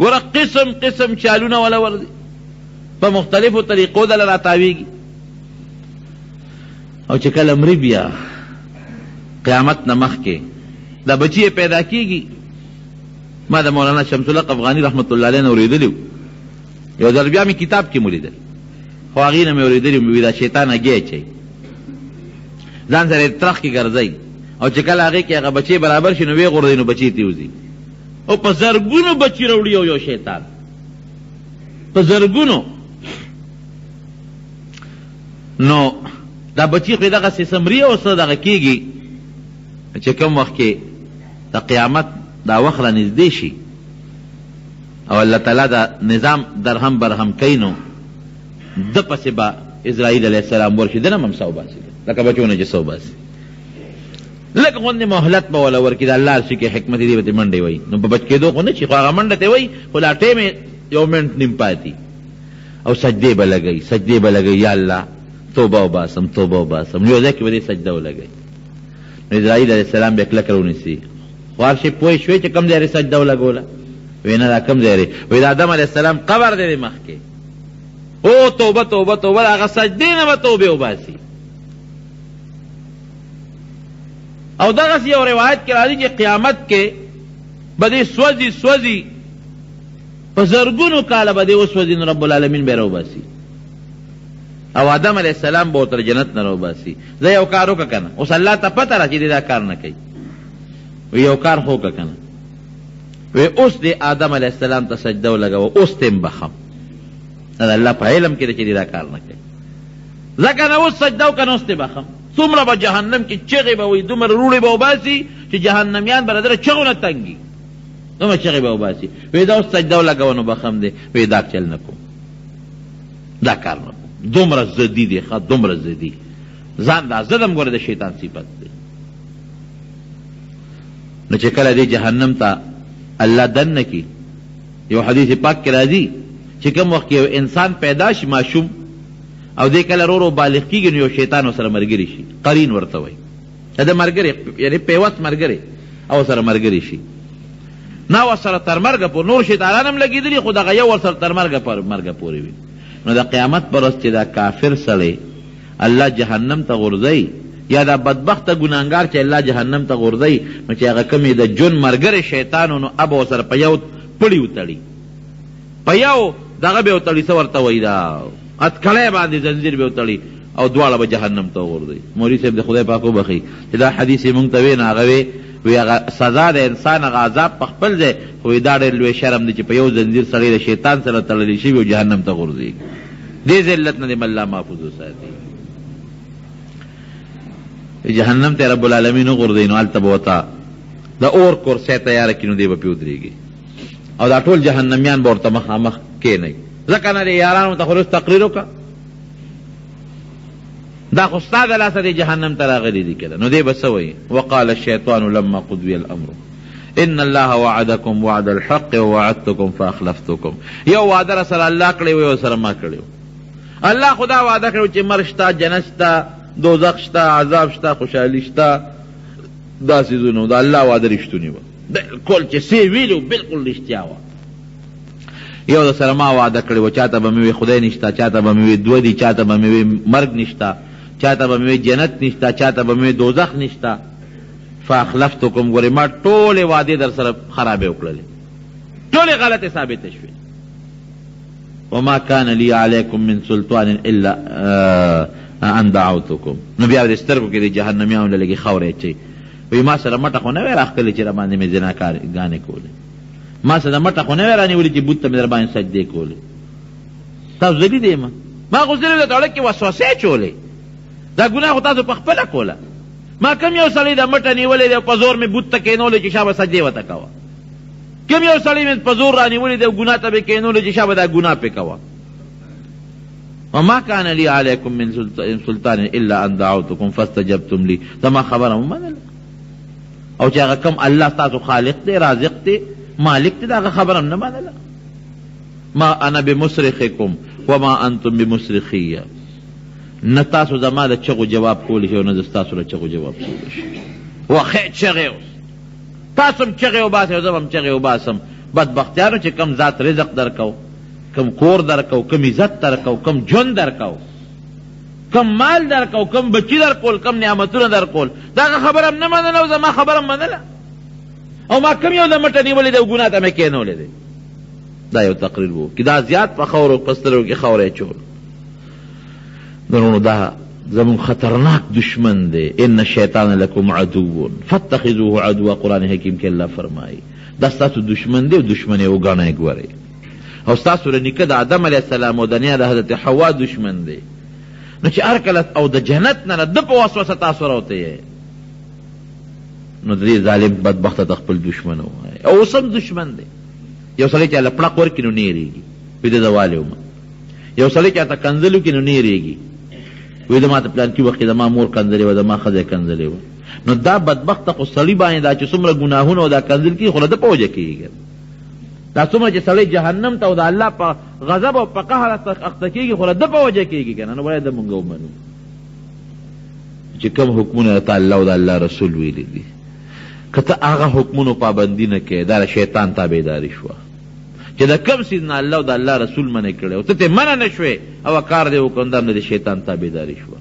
ګوره قسم قسم چالونه وله ورځي، په مختلفو طریقو دله راتاویږي. او چې کله مري بیا قیامت نه مخکې دا بچی یې پیدا کیږي. ما د مولانا شمس الحق افغاني رحمت الله علیه نه اورېدلي وو، یو ځل بیا مې کتاب کې مو لیدل، خو هغې نه مې اورېدلي وو، دا شیطان هګۍ اچوي، ځان سره یې ترخ کې ګرځوي، او چې کله هغې کې هغه بچی برابر شي نو ویې غورځوي، نو بچی ترې وځي. او په زرګونو بچي راوړي یو یو شیطان په زرګونو. نو دا بچی خو دغسې څه مري او څه دغه کېږي چې کوم وخت کې د قیامت دا وخت را نږدې شي او الله تعالی دا نظام درهم برهم کوي، نو ده پسې به عزرائیل علیه السلام ورشي، ده نه به هم ساه وباسي لکه بچو نه چې ساه وباسي، لږ غوندې مهلت به وله ورکړي. د الله هر شي کې حکمت دی، به ترې منډې وایي، نو په بچ کېدو خو نه شي، خو هغه منډه ترې وایي، خو لا ټایم یې یو منټ نیم پاتې، او سجدې به لګوي، سجدې به لګوي، یا الله توبه وباسم، توبه وباسم. نو یو ځای کې به دې سجده ولګوي، نو عزرائیل علیه السلام به یې کلک راونیسي، خوار شي پوه شوې چې کوم ځای دې سجده ولګوله؟ وایي نه، دا کوم ځای دی؟ وایي د آدم علیه السلام قبر دی مخکې. او توبه توبه توبه، د هغه سجدې نه به توبې وباسي. او دغسې یو روایت کې راځي چې قیامت کې به دې سوځي سوځي په زرګونو کاله به دې وسوځي، نو رب العالمین به یې راوباسي او آدم علیه السلام به ورته جنت نه راوباسي. زه یو کار وکړه که نه، اوس الله ته پته ده چې دې دا کار نه کوي، وایي یو کار خو وکړه که نه، وایي اوس دې آدم علیه السلام ته سجده ولګوه، اوس ته یې بخښم. دا د الله په علم کې ده چې دې دا کار نه کوي، ځکه نه اوس سجده وکړه نو اوس دې بخښم. څومره به جهنم کې چغې به وایي، دومره روړې به وباسي چې جهنمیان به د ده چغو نه تنګي، دومره چغې به وباسي. وایي دا اوس سجده ولګوه نو بخښم دی. وایي دا چل نه کوم، دا کار نه کوم. دومره ضدي دی، ښه دومره ضدي ځان دا ضد هم ګوره د شیطان صفت دی. نو چې کله دې جهنم ته الله دننه کړي، یو حدیث پاک کې راځي چې کوم وخت کې یو انسان پیدا شي ماشوم، او دی کله رو رو بالغ کېږي، نو یو شیطان ورسره ملګری شي، قرین ورته وایي، د ده ملګری یعنې پیوست ملګری او ورسره ملګری شي، نه ورسره تر مرګه پورې نور شیطانان هم لګېدلي، خو دغه یو ورسره تر مرګه پورې وي. نو د قیامت پر ورځ چې دا کافر سړی الله جهنم ته غورځوي، یا دا بدبخته ګناهګار چې الله جهنم ته غورځوي، نو چې هغه کوم یې د ژوند ملګری شیطان و، نو اب ورسره په یو پړي وتړي، په یو دغه به وتړي، څه ورته وایي، دا اتکړی باندې زنځیر به وتړي او دواړه به جهنم ته وغورځوي. مولوي صاحب د خدای پاک وبخښي چې دا حدیث یې مونږ ته وی، نو هغه وی وی هغه سزا د انسان هغه عذاب په خپل ځای، خو وی دا ډېر لوی شرم دی چې په یو زنځیر سړی د شیطان سره تړلی شوي او جهنم ته غورځېږي. دې ذلت نه دې الله محفوظ وساتي. جهنم ته رب العالمین وغورځوي، نو هلته به ورته د اور کرسۍ تیاره کړي، نو دی به پرې ودرېږي او دا ټول جهنمیان به ورته مخامخ کښېنوي. ځکه نه دې یارانو ته خو اوس تقریر وکړه، دا خو ستا د لاسه دې جهنم ته راغلي دي که نه، نو دی به څه وایي؟ وقال الشیطان لما قضی الامر ان الله وعدکم وعد الحق ووعدتکم فاخلفتکم. یو وعده را سره الله کړې وه، یو سره ما کړې وه. الله خو دا وعده کړې چې مرګ شته، جنت شته، دوزخ شته، عذاب شته، خوشحالي شته، دا څیزونه. د الله وعده رښتونې وه، بالکل چې څه یې ویلي وو بالکل رښتیا وه. یو د سره ما وعده کړې وه، چاته به مې وې خدای نشته، چاته به مې وې دوه دي، چاته به مې وې مرګ نشته، چاته به مې وې جنت نشته، چاته به مې وې دوزخ نشته. فاخلفتکم، ګورې ما ټولې وعدې در سره خرابې وکړلې، ټولې غلطې ثابتې شوې. وما کان لی علیکم من سلطان الا ان دعوتکم. نو بیا دې سترګو کې د جهنمیانو له لږې خاورې اچوي، وایي ما سره مټه خو نه وی راښکلې چې راباندې مې زناکارګانې کولې، ما سره مټه خو نه وی رانیولې چې بت ته مې درباندې سجدې کولې. تاسو زه لیدې یم، ما خو صرف د زړه کې وسوسې اچولې، دا ګناه خو تاسو په خپله کوله. ما کوم یو سړی د مټه نیولې دی او په زور مې بت ته کښېنولی چې شابه سجدې ورته کوه؟ کوم یو سړی مې په زور رانیولی دی او ګناه ته مې کښېنولی چې شابه دا ګناه پرې کوه؟ وما کان لی علیکم من سلطان الا ان دعوتکم فاستجبتم لی. زما خبره ومنله، او چې هغه کوم الله ستاسو خالق دی، رازق دی، مالک دی، د هغه خبره هم نه منله. ما انا بمصرخکم وما انتم بمصرخیه. نه تاسو زما د چغو جواب کولی شئ او نه زه ستاسو د چغو جواب کولی شم. وخې چغې اوس تاسو هم چغې وباسئ او زه به هم چغې وباسم. بدبختیانو چې کوم ذات رزق درکو، کوم کور درکو، کوم عزت درکو، کوم ژوند درکو، کوم مال درکو، کوم بچي درکول، کوم نعمتونه درکول، د هغه خبره هم نه منله او زما خبره هم منله او ما کوم یو د مټه نیولې ده او ګناه ته مې کېنولی دی. دا یو تقریر وو کې دا زیات په خاورو په سترګو کې خاوره اچول. وروڼو دا زموږ خطرناک دشمن دی. ان الشیطان لکم عدو فاتخذوه عدوا، قرآن حکیم کې الله فرمایي دا ستاسو دشمن دی او دشمن یې وګڼئ. ګورئ او ستاسو د نیکه د آدم علیه السلام او د نیا د حضرت حوا دشمن دی. نو چې هر کله او د جنت نه د ده په وسوسه تاسو راوتی یئ، نو د دې ظالم بدبخته ته خپل دشمن ووایئ. او اوس هم دشمن دی. یو سړی چې له پړق ورکړي نو نه یېرېږي، وایي د زوال وم. یو سړی چاته کنځل وکړي نو نه یېرېږي، وایي زما ته پلانکي وخت کې زما مور کنځلې وه، زما ښځه یې کنځلې وه. نو دا بدبخته خو سړي باندې دا چې څومره ګناهونه او دا کنځل کېږي خو له ده په وجه کېږي. دا څومره چې سړی جهنم ته او د الله په غضب او په قهر اخته کېږي خو له ده په وجه کېږي که نه. نو باید مونږ ومنو چې کوم حکمونه درته الله او د الله رسول ویلي دي، که ته هغه حکمونو پابندي نه کوې دا د شیطان تابعداري شوه. چې د کوم څیز نه الله او د الله رسول منع کړی او ته ترې منع نه شوې او کار دې وکړ، نو دا هم د شیطان تابعداري شوه.